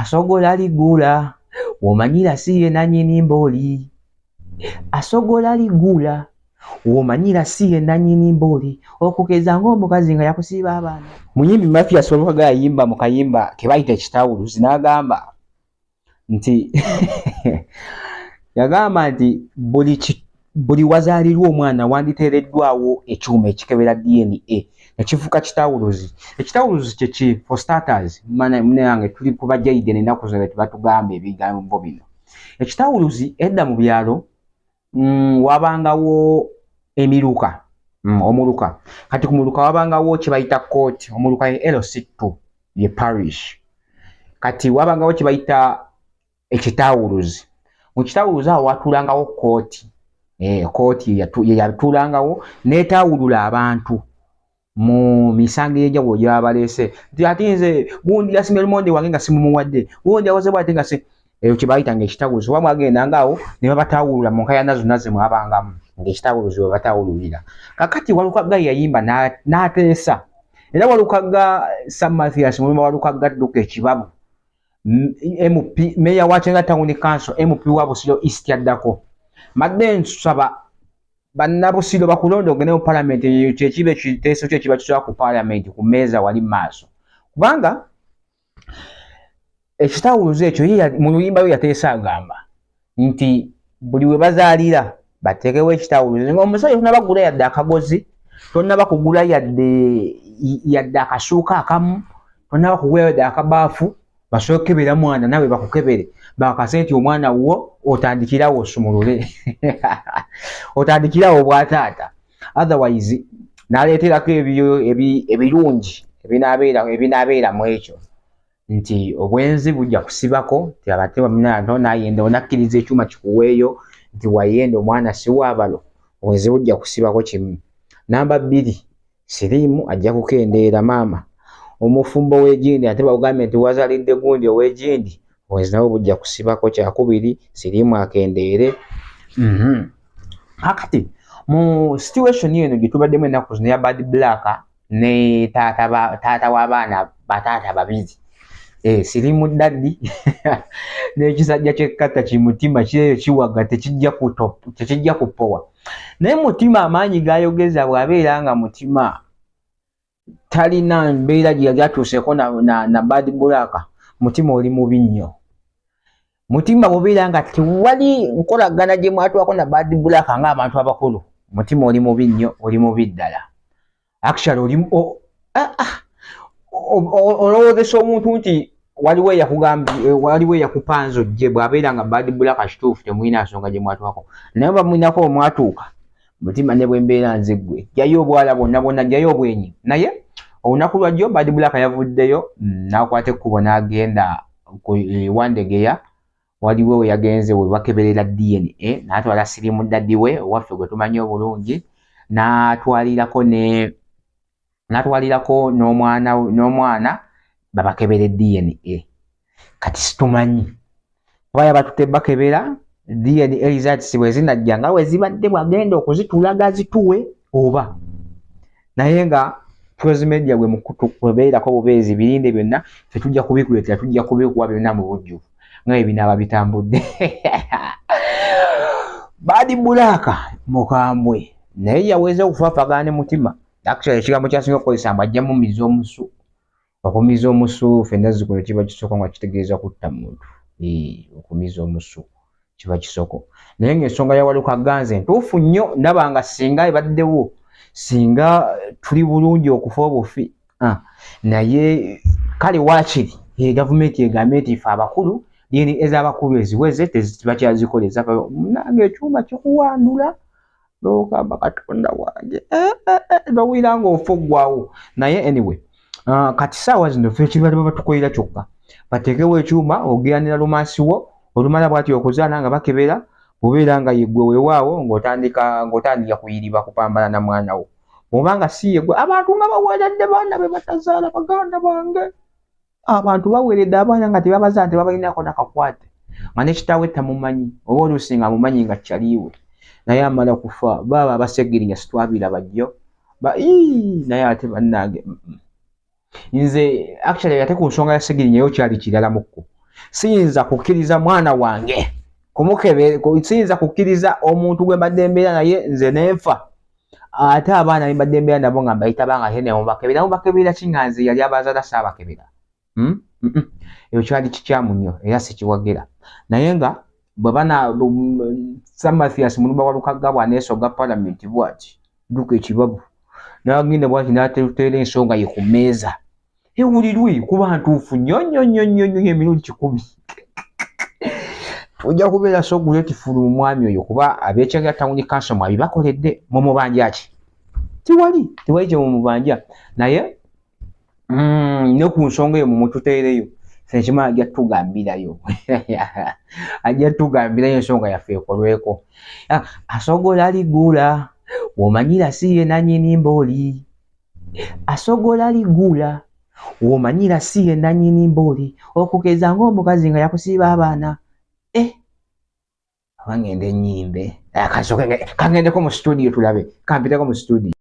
Asogola ligula womanyira si ye nanyini mboli, asogola ligula womanyira si ye nanyini mboli, okugeza ng'omukazi nga yakusiiba abaana. Muyimbi Mathias Walukaga yayimba mu kayimba ke bayita Ekitawuluzi, n'agamba nti yagamba nti buli wazaalirwa omwana wanditeereddwawo ekyuma ekikebera DNA ne kifuuka kitawuluzi. Ekitawuluzi kye ki? For starters, mune yange tuli ku bajaide n'ennaku zino tebatugamba ebigambo bino. Ekitawuluzi edda mu byalo wabangawo emiruka, omuluka. Kati ku muluka wabangawo kye bayita kooti, omuluka ye LC2 ye parish. Kati wabangawo kye bayita ekitawuluzi. Mu kitawuluzi awo watuulangawo kooti. Kooti ye yatuulangawo n'etawulula abantu mu misango egy'enjawulo gy'abaleese nti ate nze gundi yasimye lumonde wange nga simumuwadde, gundi awoze bw'ate nga si eyo kye bayitanga ekitawuluzi. Oba mwagendanga awo ne babatawulula mu nkaayana zonna ze mwabangamu ng'ekitawuluzi we batawululira. Kakati Walukagga yayimba n'ateesa, era Walukagga Sam Mathias Mulumba Walukagga dduka ekibabu MP meya wa Kyenga Town Council, MP wa Busiro East addako. Mbadde nsaba bannabusiro bakulonde ogende mu palamenti, eyo kyekiba ekiteeso kyo ekiba kisobola ku palamenti ku mmeeza wali mu maaso, kubanga ekitawuluzi ekyo ye mu luyimba lwe yateesa agamba nti buli we bazaalira bateekewo ekitawuluzi ng'omusajja tonnaba kugula yadde akagozi, tonnaba kugula yadde akasuuka akamu, tonnaba kugula yadde akabaafu, basooke kukebera mwana nawe bakukebere bakakase nti omwana wo, otandikirawo osumulule, otandikirawo obwataata. Otherwise n'aleeterako ebyo ebirungi ebinaabeera mu ekyo nti obwenzi bujja kusibako nti abate nayenda onakkiriza ekyuma kikuweeyo nti wayenda omwana si waabalo, obwenzi bujja kusibako kimu. Namba 2, siriimu ajja kukendeera. Maama omufumbo w'egindi ate bakugambye nti wazaalidde gundi ow'egindi, obwenzi nabwo bujja kusibako. Kyakubiri, siriimu akendeere. Kakati mu situation eno gye tubaddemu ennaku zino ya Bad Black ne taata w'abaana bataata babiri, siriimu daddy n'ekisajja ky'ekkatta kimutima kireyo kiwaga tekijja kupowa. Naye mutima amaanyi g'ayogeza bw'abeera nga mutima talina mbeera gye yali atuuseeko na Bad Black, mutima oli mubi nnyo. Mutima bw'obeera nga tewali nkolagana gye mwatuwako na Bad Black ng'abantu abakulu, mutima oli mubi nnyo, oli mubi ddala. Actually oli olowoozesa omuntu nti waliwo eyakugambye, waliwo eyakupanza ojje, bw'abeera nga Bad Black kituufu temulina nsonga gye mwatuwako, naye oba mulinako omwatuuka, mutima ne bwe mbeera nze ggwe jjayo obwala bwonna bwonna, jjayo obwenyi. Naye olunaku lwajjo Bad Black yavuddeyo n'akwata ekkubo n'agenda ku Wandegeya, waliwo we yagenze we bakeberera DNA, n'atwala sirimu daddy we owaffe gwe tumanyi obulungi, n'atwalirako n'omwana babakebere DNA. Kati situmanyi oba yabatutte bakebera DNA results bwe zinajja nga we zibadde bwagenda okuzitulaga zituwe oba, naye nga Prose Media gwe mukutu kwebeerako bubeezi, birinde byonna ffe tujja kubikuleetera, tujja kubikuwa byonna mu bujjuvu nga ebinaaba bitambudde. Bad Black mukambwe naye yaweze okufaafagana ne mutima. Actually ekigambo kyasinga okukozesa mbu ajja mumiza omusu. Okumiza omusu ffenna zikuno kiba kisoko nga kitegeeza kutta muntu. Okumiza omusu kiba kisoko, naye ng'ensonga ya Walukagga nze ntuufu nnyo, ndaba nga singa ebaddewo singa tuli bulungi okufa obufi. Naye kale waakiri gavumenti egambe nti ffe abakulu DNA ez'abakulu eziweze tebakyazikola, nange ekyuma kikuwandula n'ogamba Katonda wange, bawulira ng'ofa oggwawo. Naye anyway, kati saawa zino ffe ekibali batukolera kyokka bateekewo ekyuma ogeranira lumansi wo olumala bw'ati okuzaala nga bakebera bubeera nga yeggwe weewaawo ng'otandika kuyiriba kupambana na mwana wo, bw'oba nga si yeggwe. Abantu nga baweeredde baana be batazaala, baganda bange, abantu baweeredde abaana nga tebabazaala, tebabalinako nakakwate, nga ne kitaawe tamumanyi oba oluusi nga amumanyi nga kyaliiwe naye amala kufa. Baaba abasegirinya sitwabiraba jjo naye ate bannange nze actually ate ku nsonga ya Segirinya yo kyali kirala mukko. Siyinza kukkiriza mwana wange kumukebera, siyinza kukkiriza omuntu gwe mbadde mbeera naye nze nenfa, ate abaana be mbadde mbeera nabo nga mbayita banga ate nemubakebera. Mubakebera ki nga nze yali abazaala saabakebera? Hmm? Ekyo kyali kikyamu nnyo era sikiwagira. Naye nga bwe bana Sir Mathias Mulumba Walukagga bw'aneesogga palamenti bw'ati, dduka ekibabu n'agenda bw'ati n'ateera ensonga ye ku mmeeza ewulirwe, kuba ntuufu nnyo nnyo nnyo nnyo nnyo emirundi 100, tujja kubeera so grateful mu mwami oyo, kuba ab'ekyagala town council mwabibakoledde. Mumubanja ki? Tiwali, tiwali kye mumubanja. Naye ne ku nsonga eyo mumututeereyo, ffe ajja tugambirayo, ajja tugambirayo ensonga yaffe ekolweko. Ah, asogola ligula womanyira si ye nanyini mbooli, asogola ligula womanyira si ye nanyini mbooli, okugeza ng'omukazi nga yakusiiba abaana. Eh, abangenda enyimbe, ah, kangendeko mu studio tulabe, kampiteko mu studio.